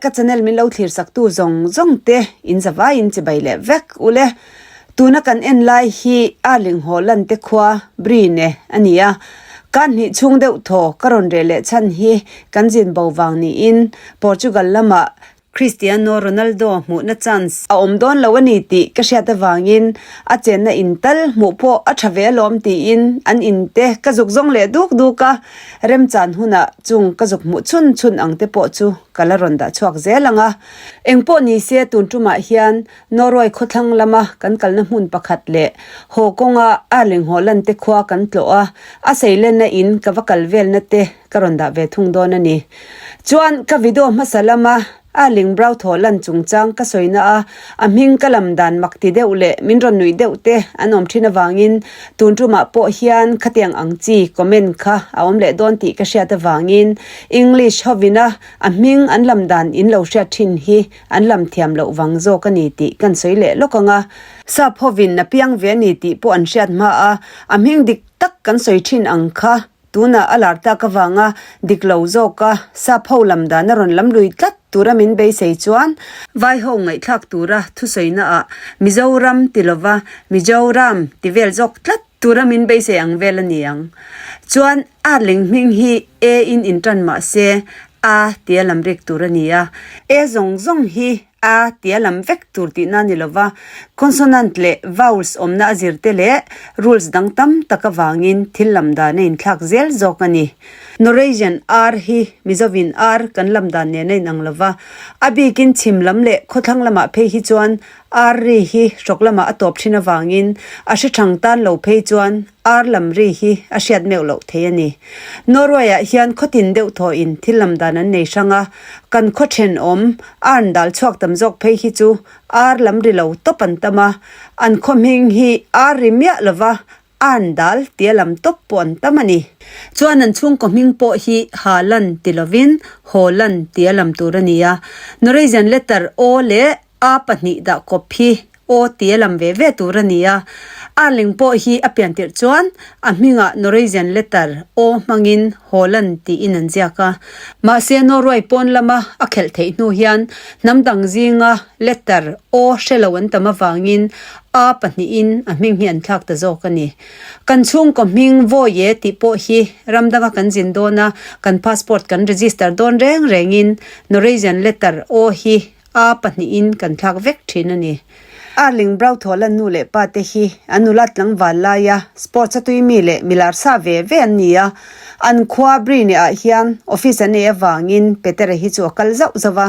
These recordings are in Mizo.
Ka channel min lo thlir sak tu zawng zawng te in zavai in chibai leh vek ule. Tuna kan en lai hi Arling haw lan te khua Brine a ni a. Kan hnih chhung deuh thaw ka rawn reh leh chhan hi kan zin bo vang niin Portugal lamah Cristiano Ronaldo hmuhna chance a awm dawn lo a ni tih ka hriat avangin a chenna in tal hmuh pawh a tha ve alawm tiin an in te ka zuk zawng leh duk duk a, remchan hunah chung ka zuk hmuh chhun chhun ang te pawh chu ka la rawn dah chhuak zel ang a. Engpawh ni se tun tumah hian Norway khawthlang lama kan kalna hmun pakhat leh haw kawnga Erling Haaland te khua kan tlawh a, a seilenna in ka va kal velna te ka rawn dah ve thung dawn a ni. Chuan ka video hmasa lama Erling Braut Haaland chungchang ka sawina a, a hming ka lam dan mak ti deuh leh min rawn nuih deuh te an awm thin avangin tun tumah pawh hian khatiang ang chi comment kha a awm leh dawn tih ka hriat avangin English hovina a hming an lam dan in lo hriat thin hi an lam thiam loh vang zawk a ni tih kan sawi leh lawk ang a. Sap hovin a piang ve a ni tih pawh an hriat hma a, a hming dik tak kan sawi thin ang kha. Tunah a lar tak avanga dik lo zawka sap ho lam dan a rawn lam lui tlat tura min beisei chuan vai ho ngaihthlak tura thusawina ah Mizoram ti lova Mizoram ti vel zawk tlat tura min beisei ang vel a ni ang. Chuan Arling hming hi E in intan mah se A tia lam rik tur a ni a, E zawng zawng hi A tia lam vek tur tihna a ni lova, consonant leh vowels awmna a zirte leh rules dang tam tak avangin thil lam dan a inthlak zel zawk a ni. Norwegian R hi Mizovin R kan lam dan nen a inang lova, a bikin chhim lam leh khawthlang lamah phei hi chuan R ri hi hrawk lamah a tawp thin avangin a hre thang tan lo phei chuan Ar lam ri hi a hriat meuh loh thei a ni. Norway-ah hian khawtin deuh thawhin thil lam dan an nei hrang a, kan khaw thenawm arn dal chhuak tam zawk phei hi chu ar lam ri lo tawp an tam a, an khaw hming hi ar ri miah lova arn dal tia lam tawp pawh an tam a ni. Chuan an chhungkaw hming pawh hi Haaland ti lovin Haaland tia lam tur a ni a, Norwegian letter O leh A pahnih dah kawp hi aw tia lam ve ve tur a ni a, Arling pawh hi a pian tirh chuan a hmingah Norwegian letter O hmangin Haaland tiin an ziak a. Mahse Norway pawn lama a khelh theih hnu hian hnam dang zinga letter O hre lo an tam avangin A pahnihin a hming hi an thlak ta zawk a ni. Kan chhungkaw hming vawi e tih pawh hi ram danga kan zin dawn a, kan passport kan register dawn reng rengin Norwegian letter O hi A pahnihin kan thlak vek thin a ni. Erling Braut Haaland nu leh pa te hi an nula tlangval laia sports a tui mi leh milar sa ve ve an ni a. An khua Bryne ah hian office an nei avangin Petera hi chu a kal zauh zauh a.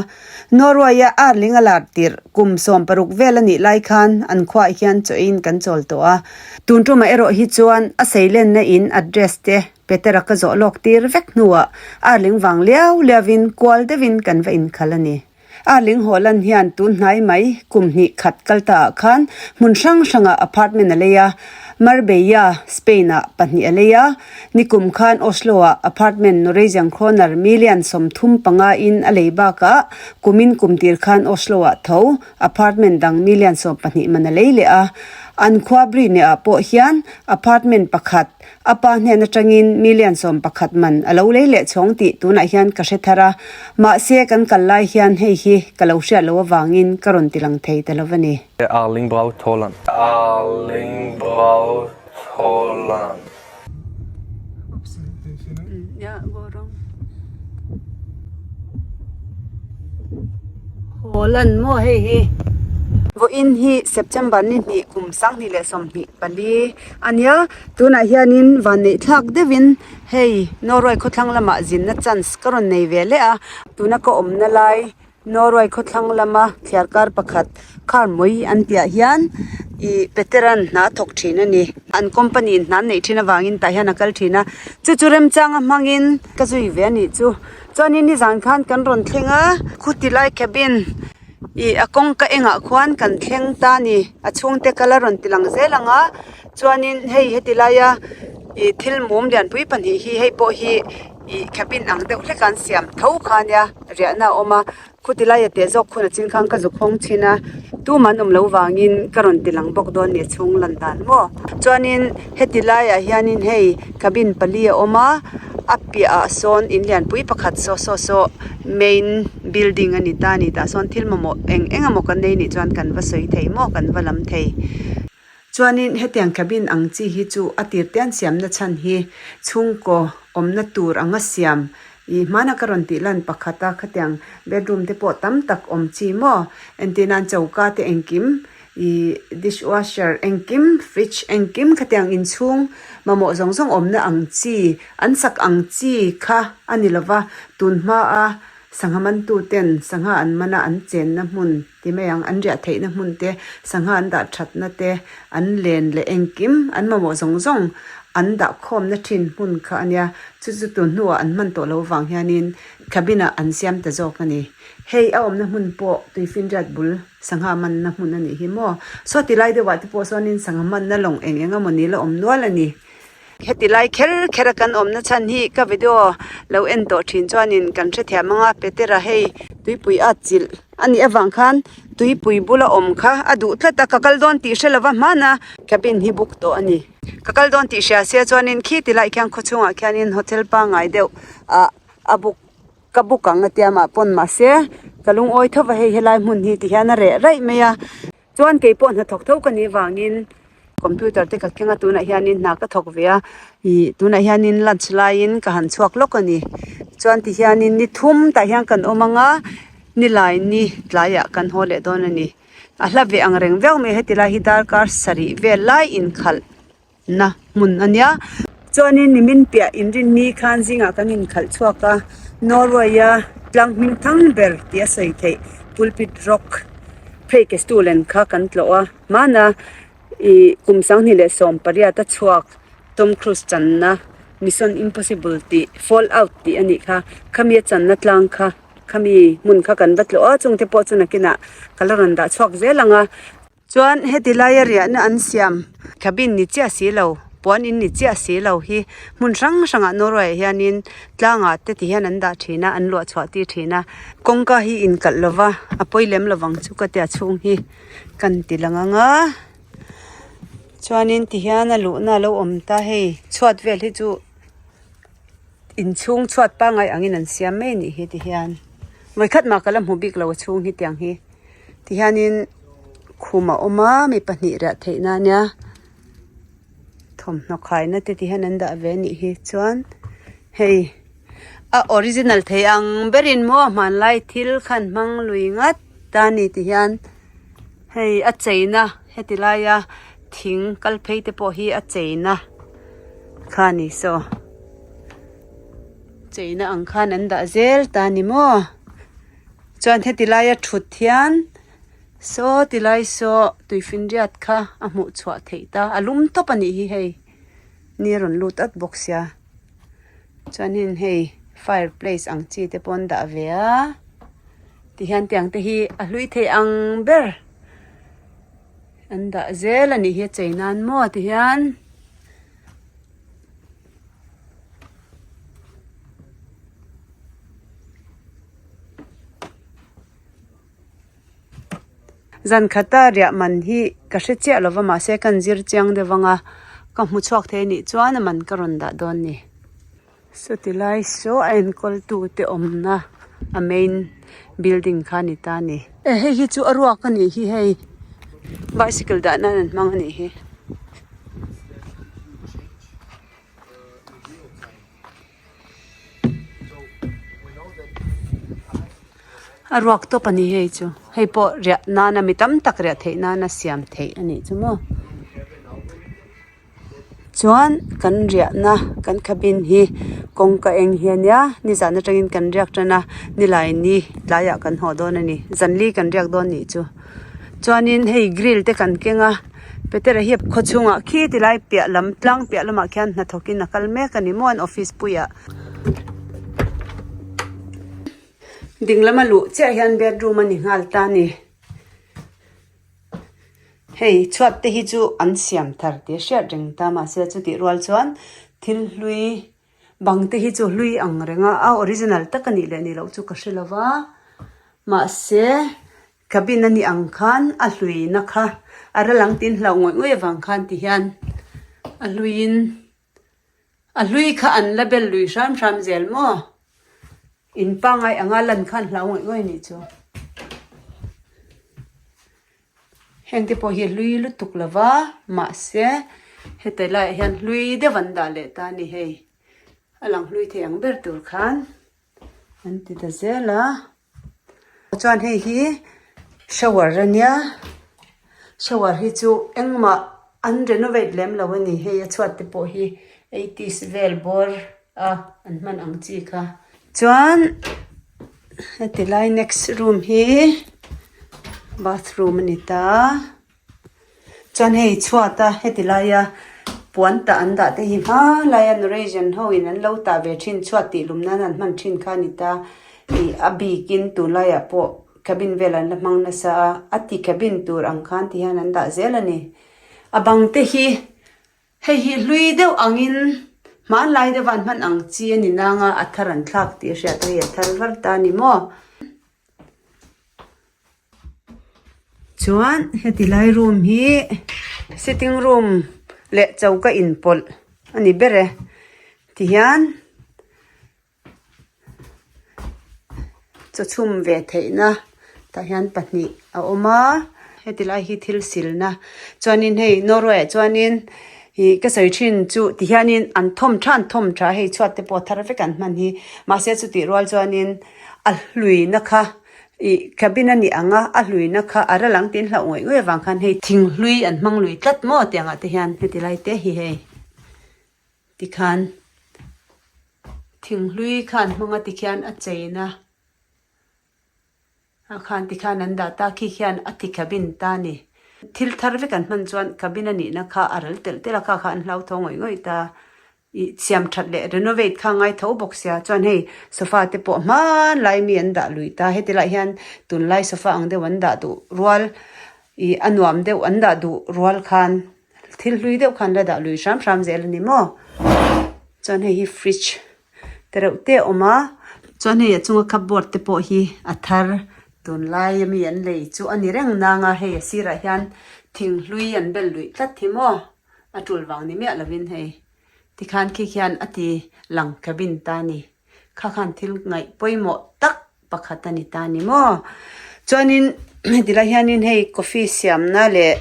Norway-a Erling a lar tirh kum 16 vel a nih lai khan an khuaah hian chaw eiin kan chawl tawh a. Tun tumah erawh hi chuan a seilenna in address te Petera ka zawh lawk tir vek hnuah Erling vang liau liauin kual deuhin kan va inkhal a ni. Erling Haaland hian tun hnai mai kum hnih khat kal ta ah khan hmun hrang hrangah apartment a lei a, Marbella, Spain-ah pahnih a lei a, nikum khan Oslo-ah apartment Norwegian kroner million 35 in a lei bakah kumin kumtir khan Oslo-ah tho Apartment dang million 12 man a lei leh a, an khua Bryne-ah pawh hian apartment pakhat a pa hnen atangin million 11 man a lo lei leh chhawng tih tunah hian ka hre thar a, mahse kan kal lai hian hei hi ka lo hriat loh avangin ka rawn ti lang thei ta lo a ni. Erling Braut Haaland. Erling Braut Haaland. Haaland maw hei hi vawiin hi September ni hnih kum 2024 a nia tunah hianin vanneih thlak deuhin hei Norway khawthlang lamah zinna chance ka rawn nei ve leh a tuna ka awmna lai Norway khawthlang lama thliarkar pakhat car mui an tihah hian ih Peteran hna a thawk thin a ni. An company in hna an neih thin avangin tah hian a kal thin a, chu chu remchanga hmangin ka zui ve a nih chu. Chuanin nizan khan kan rawn thleng a, khuti lai cabin ih a kawngka engah khuan kan thleng ta a ni. A chhungte kal a rawn ti lang zel ang a, chuanin hei heti laia ih thil mum lianpui pahnih hi hei pawh hi. Ih cabin ang deuh hlek an siam tho kha ania riahna a awm a khuti laia teh zawk khun a chin khan ka zuk hawng thin a tumah an awm loh vangin ka rawn ti lang bawk dawn nia chhung lan dan maw chuanin heti laiah hianin hei cabin pali a awm a a piahah sawn in lianpui pakhat saw saw saw main building a ni ta a ni tah sawn thil mamawh eng eng emaw kan nei nih chuan kan va sawi thei maw kan va lam thei. Chuanin hetiang cabin ang chi hi chu a tir te an siamna chhan hi chhungkaw awmna tur anga siam ih hmana ka rawn tih lan pakhat a khatiang bedroom te pawh tam tak awm chi maw entir nan choka te engkim ih dishwasher engkim fridge engkim khatiang inchhung mamawh zawng zawng awmna ang chi an sak ang chi kha a ni lova tun hmaa sangha mantuten sangha an mana an chenna hmun Ti mai ang, an riah theihna hmun te, sangha an dah thatna te, an len leh engkim, an mamawh zawng zawng an dah khawmna thin hmun kha a nia. Chu chu tun hnuah an hman tawh lo vang hianin cabin ah an siam ta zawk a ni. Hei a awmna hmun pawh tuifinriat bul sangha manna hmun a nih hi maw? Saw ti lai deuhah te pawh sawnin sangha manna lawng eng eng emaw ni la awm nual a ni. Heti lai kher kher a kan awmna chhan hi ka video lo en tawh thin chuanin kan hrethiam ang a, Petera hei tuipui a chilh a nih avang khan tuipui bula awm kha a duh tlat a, ka kal dawn tih hre lova hmana cabin hi book tawh a ni. Ka kal dawn tih hria sia chuanin khi ti laiah khian khawchhungah khianin hotel pangngai deuh ah a book ka book ang a tia mah pawn mahse ka lungawi tho va hei helai hmun hi ti hian a reh raih mai a. Chuan kei pawh hnathawk tho ka nih vangin computer te ka keng a tunah hianin hna ka thawk ve a ih tunah hianin lunch laiin ka han chhuak lawk a ni chuan ti hianin ni thum tah hian kan awm ang a nilai ni tlaiah kan haw leh dawn a ni a hla ve ang reng viau mai heti lai hi darkar sarih vel lai inkhalh na hmun a nia. Chuanin nimin piah inrinni khan zingah kan inkhalh chhuak a, Norway-a tlang hming thang ber tih a sawi theih Pulpit Rock Preikestolen kha kan tlawh a, hmana ih kum 2018 a chhuak Tom Cruise channa Mission Impossible tih Fallout tih a nih kha, khami a channa tlang kha khami hmun kha kan va tlawh a, chungte pawh chu nakinah ka la rawn dah chhuak zel ang a. Chuan heti laia riahna an siam cabin ni chiah si lo, puan in ni chiah si lo hi hmun hrang hrangah Norway ah hianin tlangah te ti hian an dah thin a, an luah chhuah tir thin a. Kawngka hi inkalh lova a pawi lem lovang chu ka tia chhung hi kan ti lang ang a. Chuanin ti hian a luhna a lo awm ta hei chhuat vel hi chu inchhung chhuat pangngai angin an siam mai a nih hi ti hian. Vawikhat mah ka la hmu bik lo a chhung hi tiang hi. Tihianin khum a awm a mi pahnih riah theih na ania thawmhnaw khaina te ti hian an dah ve anih hi chuan hei a original thei ang berin maw hmanlai thil khan hmang lui ngat ta a ni ti hian hei a cheina heti laia thing kal phei te pawh hi a cheina kha a ni saw cheina ang khan an dah zel ta a ni maw. Chuan heti laia thut hian saw ti lai saw tuifinriat kha a hmuh chhuah theih ta a lum tawp a nih hi hei ni a rawn lut at bawk sia chuanin hei fire place ang chi te pawh an dah ve a tihian tiang te hi a hlui thei ang ber an dah zel a nih hi a chei nan maw tihian. Zan khata riah man hi ka hre chiah lova mahse ka han zir chiang deuh vang a ka hmu chhuak thei anih chuan a man ka rawn dah dawn ni. Sawti lai saw a enkawl tu te awmna a main building kha a ni ta a ni. E hei hi chu a ruak a nih hi hei bicycle dah nan an hmang a nih hi. A ruak tawp a ni hei chu hei pawh riah nana mi tam tak riah theih nana siam theih a nih chu maw chuan kan riahna kan cabin hi kawngka eng hi a nia nizan atangin kan riak tan a nilai ni tlaiah kan haw dawn a ni zanli kan riak dawn nih chu. Chuanin hei grill te kan keng a Petera hi khaw chhungah khi ti lai piah lam tlang piah lamah khian hnathawk in a kal mek a ni maw an office puiah. Ding lama luh chiah hian bedroom a ni nghal ta a ni. Hei chhuat te hi chu an siam thar tih a hriat reng ta mahse chutih rual chuan thil hlui. Bang te hi chu hlui ang reng a, a original tak a nih leh nih loh chu ka hre lo va, mahse cabin a nih ang khan a hluina kha a ral ang tiin hlauh ngawih ngawih avang khan ti hian a hluiin a hlui kha an la bel lui hram hram zel maw? In pangngai anga lan khan hlau ngawih ngawih a nih chu. Heng te pawh hi hlui lutuk lo va, mahse heti laiah hian hlui deuh an dah leh ta a ni hei. A lang hlui thei ang ber tur khan an ti ta zel a. Chuan hei hi shower a nia, shower hi chu engmah an renovate lem lo a ni hei a chhuat te pawh hi eighties vel bawr a an hman ang chi kha. Chuan heti lai next room hi bathroom a ni ta. Chuan hei chhuat a heti laia puan tah an dah te hi hma laia Norwegian ho in an lo tah ve thin chhuat tih lum nan an hman thin kha a ni ta. Ih a bikin tunlaiah pawh cabin vel an la hmang nasa a, a ti cabin tur ang khan ti hian an dah zel a ni. A bang te hi hei hi hlui deuh angin hmanlai deuh an hman ang chi a ni nang a, a thar an thlak tih a hriat a hei a thar var ta a ni maw. Chuan heti lai room hi sitting room leh choka inpawlh a ni ber e tihian chawchhum ve theihna tah hian pahnih a awm a heti lai hi thil silna chuanin hei Norway ah chuanin ih ka sawi thin chu tihianin an thawm tha an thawm tha hei chhuat te pawh thar vek an hman hi mahse chutih rual chuanin a hluina kha. Ih cabin a nih ang a, a hluina kha a ral ang tiin hlauh ngawih ngawih avang khan hei thing hlui an hmang lui tlat maw tiang ah te hian heti lai te hi hei tikhan thing hlui kha an hmang a tikhian a cheina ah khan tikhan an dah ta khi khian a ti cabin ta a ni. Thil thar vek an hman chuan cabin a nihna kha a ral telh telh a kha kha an hlauthawng ngawih ngawih ta. Ih siam that leh renovate kha ngai tho bawk sia chuan hei sofa te pawh hmanlai mi an dah lui ta heti lai hian tunlai sofa ang deuh an dah duh rual ih a nuam deuh an dah duh rual khan thil hlui deuh khan la dah lui hram hram zel a ni maw chuan hei hi fridge te reuh te a awm a chuan hei a chunga cupboard te pawh hi a thar tunlai ami an lei chu a ni reng nang a hei a sirah hian thing hlui an bel luih tlat hi maw. A tul vang ni miah lovin hei tikhan khi khian a ti lang cabin ta ni. Kha khan thil ngaih pawimawh tak pakhat a ni ta ni maw. Chuanin heti lai hianin hei coffee siamna leh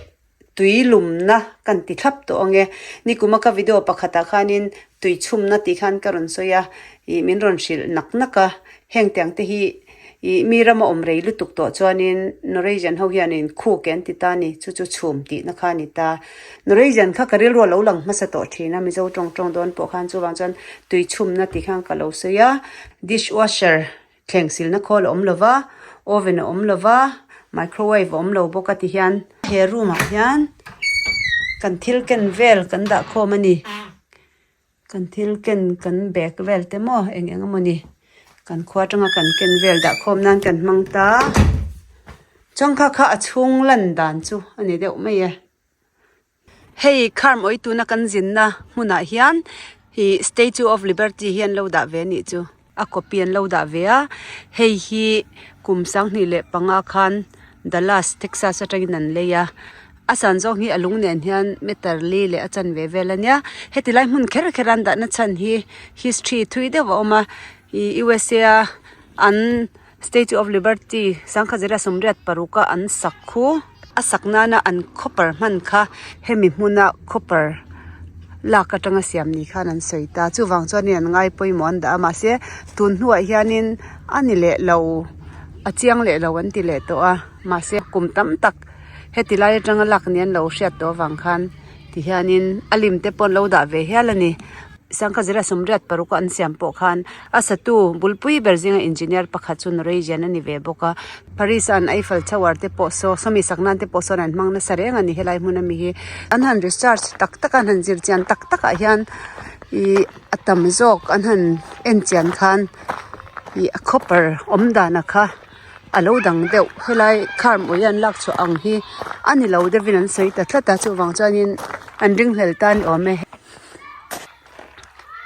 tui lumna kan ti thlap tawh ang e. Nikuma ka video pakhatah khanin tui chhumna tih khan ka rawn sawi a, ih min rawn hrilh nak nak a. Heng tiang te hi ih mi rama awm rei lutuk tawh chuanin Norwegian ho hianin khu ke an ti ta a ni, chu chu chhum tihna kha a ni ta. Norwegian kha ka rilru a lo lang hmasa tawh thin a, Mizo tawng tawng dawn pawh khan chuvang chuan tui chhumna tih khan ka lo sawi a. Dishwasher thleng silna khawl a awm lo va, oven a awm lo va, microwave a awm lo bawk a ti hian. He room ah hian kan thil ken vel kan dah khawm a ni. Kan thil ken kan bag vel te maw eng eng emaw ni kan khua atanga kan ken vel dah khawm nan kan hmang ta chuan kha kha a chhung lan dan chu a ni deuh mai e. Hei kharmawi tuna kan zinna hmunah hian ih statue of liberty hi an lo dah ve a nih chu a copy an lo dah ve a hei hi kum 2005 khan Dallas Texas atangin an lei a. A san zawng hi a lung nen hian meter li leh a chanve vel a nia. Heti lai hmun kher kher an dahna chhan hi history thui deuh a awm a. Ih USA a an Statue of Liberty sangkha 1886 a an sak khu a sak nana an copper hman kha hemi hmuna copper lak atanga siam ni khan an sawi ta. Chuvang chuanin an ngai pawimawh an dah a mahse tun hnuah hianin a ni leh lo a chiang leh lo an ti leh tawh a mahse kum tam tak. Heti lai atanga lak ni an lo hriat tawh avang khan tihianin a lim te pawh an lo dah ve hial a ni. Sangkha zira 86 a an siam pawh khan a satu bulpui ber zinga engineer pakhat chu Norwegian a ni ve bawk a. Paris a an Eiffel Tower te pawh saw sawmi sak nan te pawh sawn an hmang nasa reng a ni helai hmun ami hi. An han research tak tak a an han zir chian tak tak ah hian ih a tam zawk an han en chian khan ih a copper awm dan a kha. A lo dang deuh helai car mawih an lak chhuah ang hi a ni lo deuhin an sawi ta tlat a chuvang chuanin an ringhlel ta a ni awm e.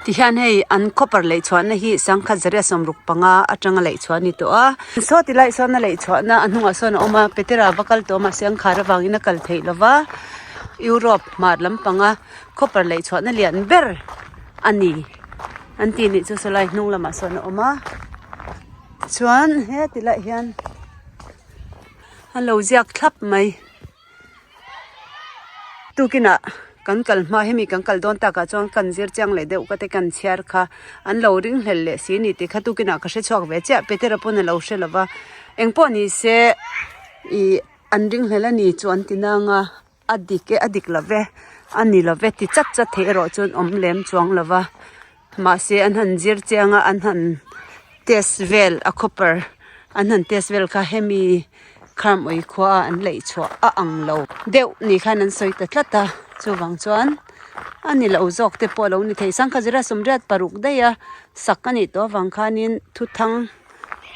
Tihian hei an copper lei chhuahna hi sangkhat zaria 65 atanga lei chhuah a ni tawh a. Saw ti laiah sawn a lei chhuahna a hnungah sawn a awm a, Petera va kal tawh a mahse an khar avangin a kal theih lo va, Europe hmar lampanga copper lei chhuahna lian ber a ni an tih nih chu sawlai hnung lamah sawn a awm a. Chuan heti laiah hian an lo ziak thlap mai. Tukinah kan kal hma hemi kan kal dawn takah chuan kan zir chiang leh deuh ka te kan chhiar kha an lo ring hlel leh si ni tih kha tukinah ka hre chhuak ve chiah Petera pawn a lo hre lo va engpawh ni se ih an ring hlel a ni chu an ti nang a a dik e a dik lo ve a ni lo ve ti chat chat theih erawh chuan awm lem chuang lo va. Mahse an han zir chiang a an han test vel a copper an han test vel kha hemi kharmawih khua a an leih chhuah a ang lo deuh ni khan an sawi ta tlat a chuvang chuan a ni lo zawk te pawh a lo ni thei sangkha zira sawmriat paruk daih a sak a nih tawh avang khanin thuthang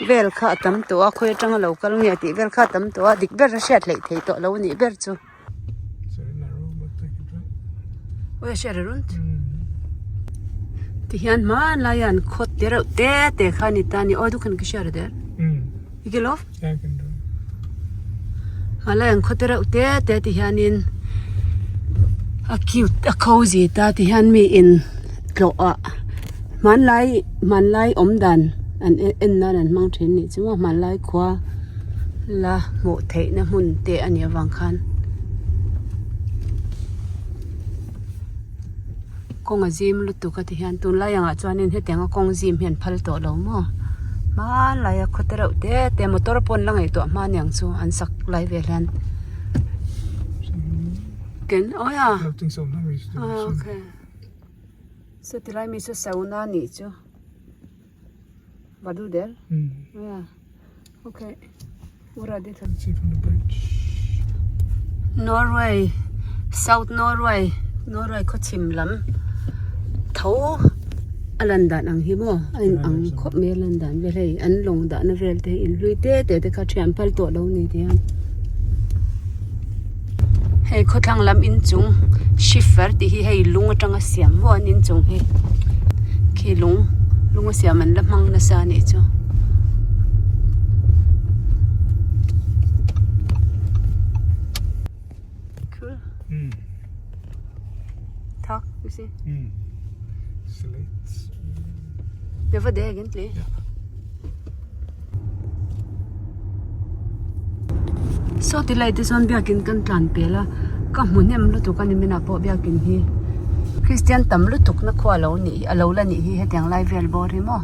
vel kha a tam tawh a khawi atanga lo kal nge tih vel kha a tam tawh a dik ber a hriat hleih theih tawh lo a nih ber chu. Tihian hmanlai a an khawt te reuh te te kha a ni ta a ni aw du khan ka hria der i love hmanlai an khawt te reuh te te ti hianin a cute a cozy ta ti hian mi in tlawh ah hmanlai hmanlai awm dan an en nan an hmang thin a nih chu maw hmanlai khua. La hmuh theihna hmun te a nih avang khan kawng a zim lutuk a ti hian tunlai angah chuanin hetianga kawng zim hi an phal tawh lo maw hmanlai a khaw te reuh te te motor pawh an la ngaihtuah hma aniang chu an sak lai vel hian ken awi a okay saw tilai mi chu sauna a nih chu. Var du der? Ja. Ok. Hvor er de? Norway, South Norway, Norway khaw chhim lam tho a lan dan ang hi maw a in ang khawp mai a lan dan vel hei an lawng dahna vel te hi in hlui te te te kha thian phal tawh lo ni ti hian hei khawthlang lam inchung shifer tih hi hei lung atanga siam maw an inchung hi khi lung lung a siam an la hmang nasa a nih chu. Cool. Mm. Tak, you see. Mm. Slates. Det var det egentlig. Ja. Saw ti lai te chuan biakin kan tlan pel a ka hmu hnem lutuk a ni minah pawh biakin hi Kristian tam lutuk na khua alo nih a lo la nih hi hetiang lai vel bawr hi maw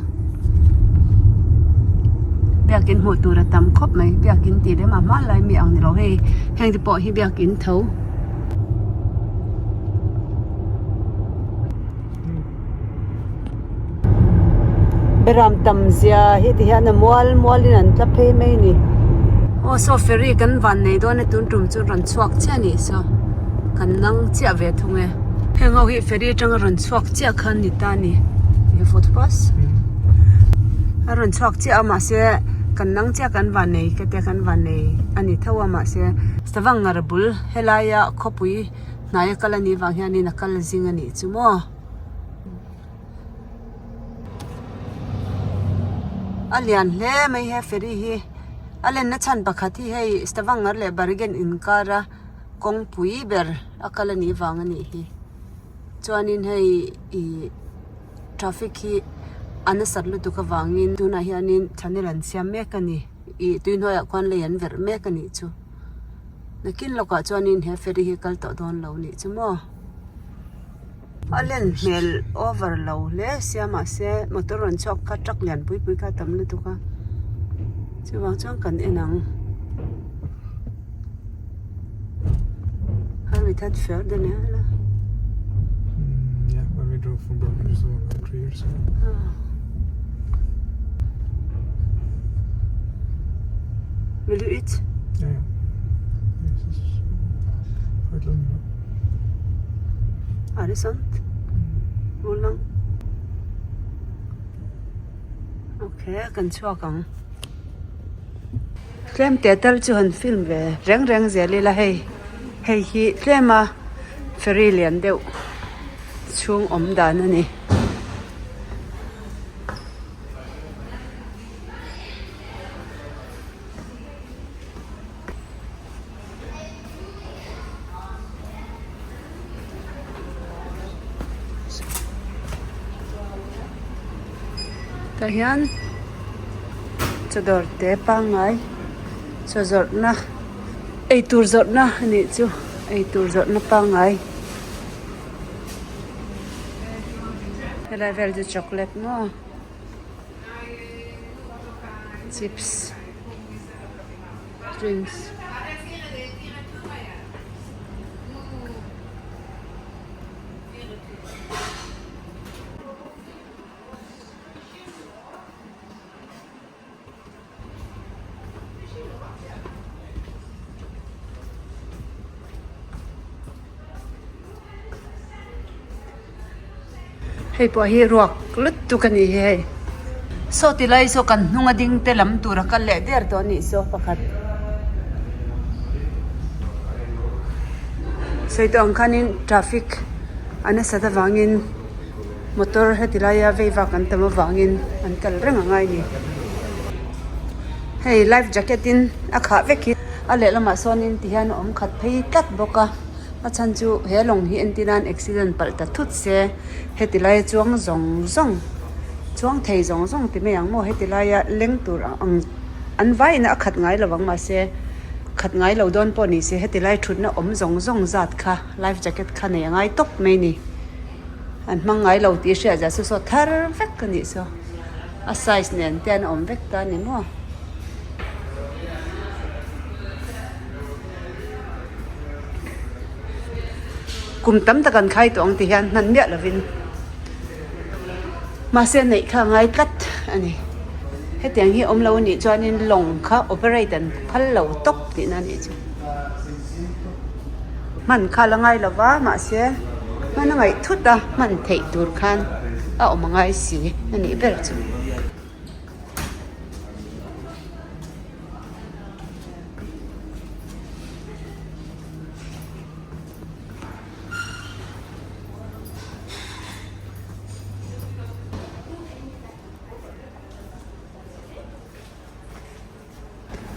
biakin hmuh tur a tam khawp mai biakin tih lem ah hmanlai mi ang ni lo hei heng te pawh hi biakin tho. Beram tam zia hi ti hian a mual mual in an tla phei mai a ni. Aw saw ferry kan van nei dawn e tun tum chu rawn chhuak chiah a nih saw kan nang chiah ve thung e. Heng ho hi ferry atanga rawn chhuak chiah kha an ni ta a ni. A rawn chhuak chiah a mahse kan nang chiah kan van nei ka tia kan van nei a ni tho a mahse Savangar bul helaia khawpui hnaia kal a nih vang hianin a kal zing a nih chu maw. A lian hle mai he ferry hi a lenna chhan pakhat hi hei Stavanger leh Bergen inkar a kawngpui ber a kal a nih vang a nih hi chuanin hei ih traffic hi a nasat lutuk avangin tunah hianin channel an siam mek a ni ih tui hnuaiah khuan lei an verh mek a nih chu nakin lawkah chuanin he ferry hi kal tawh dawn lo a nih chu maw. A len hmel over lo hle sia mahse motor rawn chhuak kha truck lian pui pui kha a tam lutuk a chuvang chuan kan en ang har we that fel den e la Yeah, when we drove from Bergen to Stavanger 3 years ago. Will you eat? Yeah, yeah. This is quite long enough. Er det sant? Hvor lang? Ok, kan chhuak ang. Tlem te tal chu han film ve reng reng zel ila hei. Hei hi tlema ferry lian deuh chhung awm dan a ni. Tah hian chaw dawr te pangngai chaw zawrhna eitur zawrhna a nih chu eitur zawrhna pangngai helai vel chu chocolate maw chips drinks. Hei pawh hi ruak lutuk a ni hi hei saw ti lai saw kan hnung a ding te lam tur a kal leh der tawh a nih saw pakhat sawi tawh ang khanin traffic a nasat avangin. Motor heti laia vei vak an tam avangin an kal reng a ngai ni. Hei life jacket in a khah vek hi a lehlamah sawnin ti hian a awm khat phei tlat bawk a, a chhan chu he lawng hi entir nan accident palh ta thut se heti laia chuang zawng zawng chuang thei zawng zawng ti mai ang maw heti laia leng tur ang an vaiin a khat ngai lo ang mahse khat ngai lo dawn pawh ni se heti lai thutna awm zawng zawng zat kha life jacket kha nei a ngai tawp mai ni. An hmang ngai lo tih hriat zia chu saw thar vek a nih chu a size nen te an awm vek ta a ni maw. Kum tam tak an khai tawh ang ti hian hman miah lovin mahse neih kha a ngai tlat a ni. Hetiang hi awm lo a nih chuanin lawng kha operate an phal lo tawp tihna a nih chu. Hman kha la ngai lo va mahse hman a ngaih thut a hman theih tur khan a awm a ngai si a nih ber chu.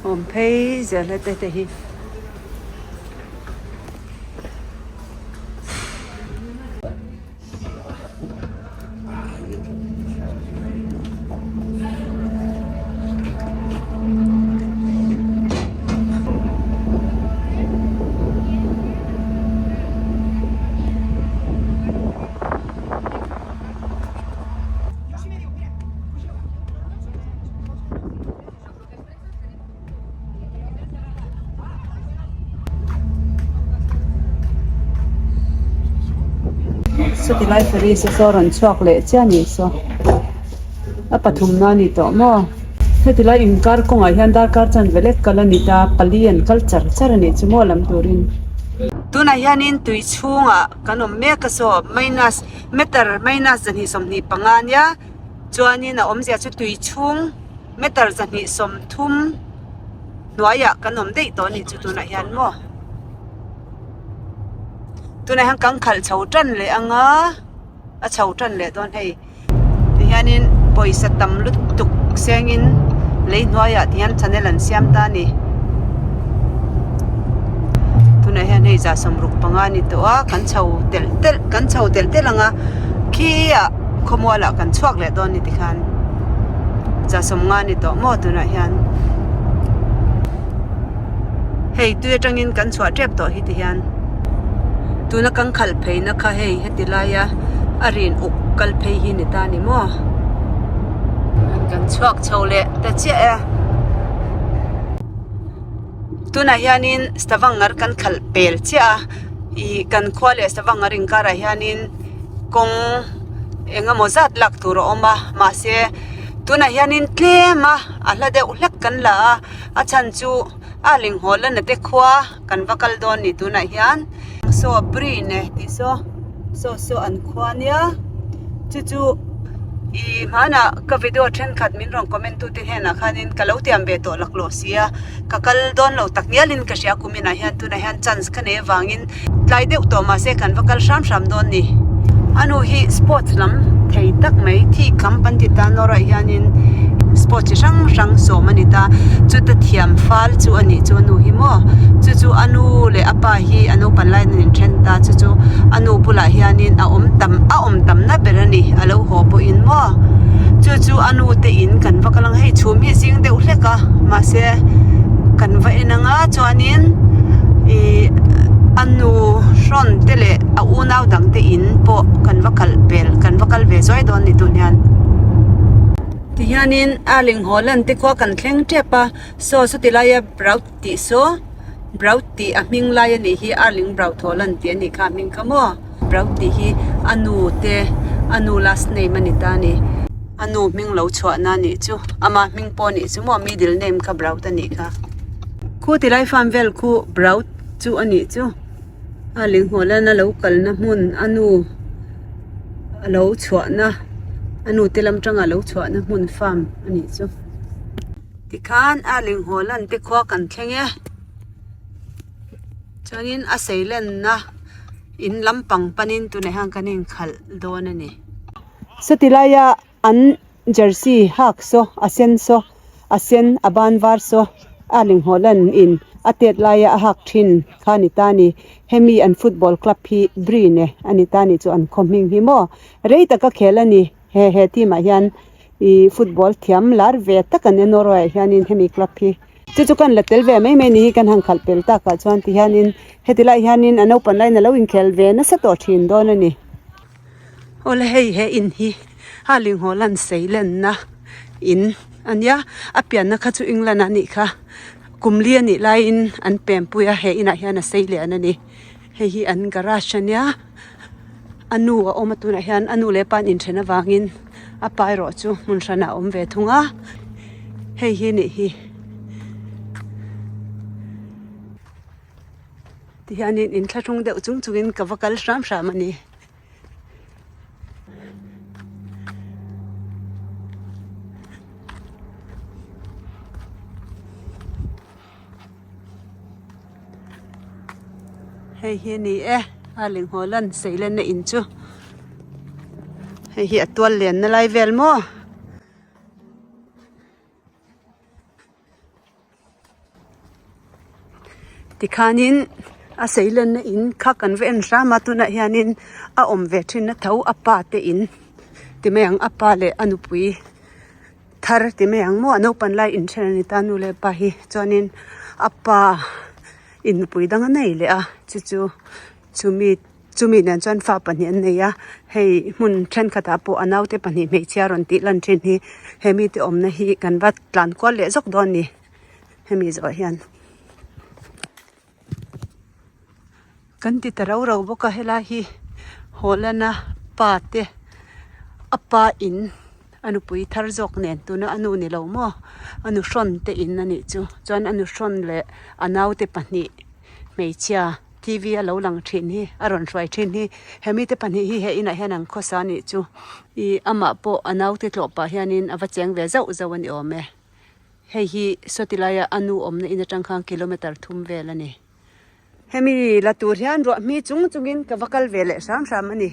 Awm phei zel hete te hi. Sawti lai ferry se saw rawn chhuak leh chiah anih saw a pathum na a ni tawh maw heti lai inkar kawngah hian darkar chanve lek kal a ni ta pali an kal char char a nih chu maw lam turin. Tunah hianin tui chhungah kan awm mek a saw minus meter minus 225 a nia. Chuanin a awmzia chu tui chhung meter 230 hnuaiah kan awm daih tawh a nih chu tunah hian maw. Tunah hian kan khalh chho tan leh ang a, a chho tan leh dawn hei. Tihianin pawisa tam lutuk sengin lei hnuaiah tihian channel an siam ta a ni. Tunah hian hei 65 a ni tawh a, kan chho telh telh kan chho telh telh ang a khiah khawmualah kan chhuak leh dawn ni tikhan 50 a ni tawh maw tunah hian hei tui atangin kan chhuah tep tawh hi tihian tuna kan khalh pheina kha hei heti laia a rin uk kal phei hi ni ta ni maw kan chhuak chho leh ta chiah e. Tunah hianin Stavangar kan khalh pel chiah a ih kan khua leh Stavangar inkarah hianin kawng eng emaw zat lak tur a awm a mahse tunah hianin tlem a a hla deuh hlek kan la a a chhan chu a linghawl lana te khua kan va kal dawn a ni tunah hian saw brine tih saw saw saw an khua nia chu chu ih hmanah ka video thenkhat min rawn comment tu te hnenah khanin ka lo tiam ve tawh laklawh sia ka kal dawn lo tak ngialin ka hria kuminah hian tunah hian chance ka nei avangin tlai deuh tawh mahse kan va kal hram hram dawn ni a nu hi sports lam thei tak mai thi kham pan ti ta nawrah hianin. Sport chi hrang hrang sawm a ni ta. Chuta thiam fal chu a nih chu a nu hi maw. Chu chu a nu leh a pa hi a naupan laiin an inthen ta. Chu chu a nu bulah hianin a awm tam a awm tamna ber a ni. A lo haw pawhin maw. Chu chu a nu te in kan va kal ang hei chhum hi zing deuh hlek a mahse kan va en anga chuanin ih a nu hrawn te leh a unau dang te in pawh kan va kalh pel kan va kal ve zuai dawn ni tun hian. Tihianin a linghaw lan te khua kan thleng tep a saw sawti laia Braut tih saw Braut tih a hming lai a nih hi Erling Braut haw lan tih a nih kha a hming kha maw Braut tih hi a nu te a nu last name a ni ta a ni. A nu hming lo chhuahna a nih chu ama hming pawh a nih chu maw middle name kha Braut a nih kha. Khu tilai farm vel khu Braut chu a nih chu a linghaw lana lo kalna hmun a nu a lo chhuahna a nu te lam tanga lo chhuahna hmun farm a nih chu. Tikhan a linghaw lan te khua kan thleng e chuanin a sei lenna in lampang panin tunah hian kan inkhalh dawn a ni. Sawti laia an jersey hak saw a sen saw a sen a ban var saw a linghaw lan in a tet laia a hak thin kha a ni ta a ni. Hemi an football club hi Brine a ni ta a ni chu an khaw hming hi maw rei taka khel a ni he he team ah hian ih football thiam lar ve tak an en erawh ah hianin hemi club hi chu chu kan la tel ve mai mai a ni hi kan han khalh pel tak ah chuan ti hianin heti lai hianin a naupang laiin a lo inkhel ve nasa tawh thin dawn a ni. Awle hei he in hi a linghaw lan sei lenna in a nia a pianna kha chu England ah a nih kha kum li a nih laiin an pempui a he inah hian a sei lian a ni hei hi an garage a nia a nu a awm a tunah hian a nu leh a pa an inthen avangin a pa erawh chu hmun hranah a awm ve thung a hei hi a nih hi. Tihianin inthlahrung deuh chung chungin ka va kal hram hram a ni. Hei hi a ni e a linghaw lan sei lenna in chu hei hi a tual lenna lai vel maw. Tikhanin a sei lenna in kha kan va en hram a tunah hianin a awm ve thin a tho a pa te in ti mai ang a pa leh a nupui thar ti mai ang maw a naupan lai inthen a ni ta nu leh pa hi chuanin a pa in nupui dang a nei leh a chu chu chumi. Chumi nen chuan fa pahnih an nei a, hei hmun thenkhatah pawh a naute pahnih hmeichhia rawn tih lan thin hi he mite awmna hi kan va tlan kual leh zawk dawn a ni hemi zawh hian. Kan ti ta rau rau bawk a helai hi Hawlana pa te a pa in a nupui thar zawk nen tuna a nu ni lo maw a nu hrawn te in a nih chu chuan a nu hrawn leh a naute pahnih hmeichhia. T_V a lo lang thin hi a rawn hruai thin hi hemi te pahnih hi he inah hian an khawsa a nih chu ih amah pawh a naute tlawh pah hianin a va cheng ve zauh zauh a ni awm e hei hi sawti laia a nu awmna in atang khan kilometer thum vel a ni. Hemi la tur hian ruah hmi chung chungin ka va kal ve leh hram hram a ni.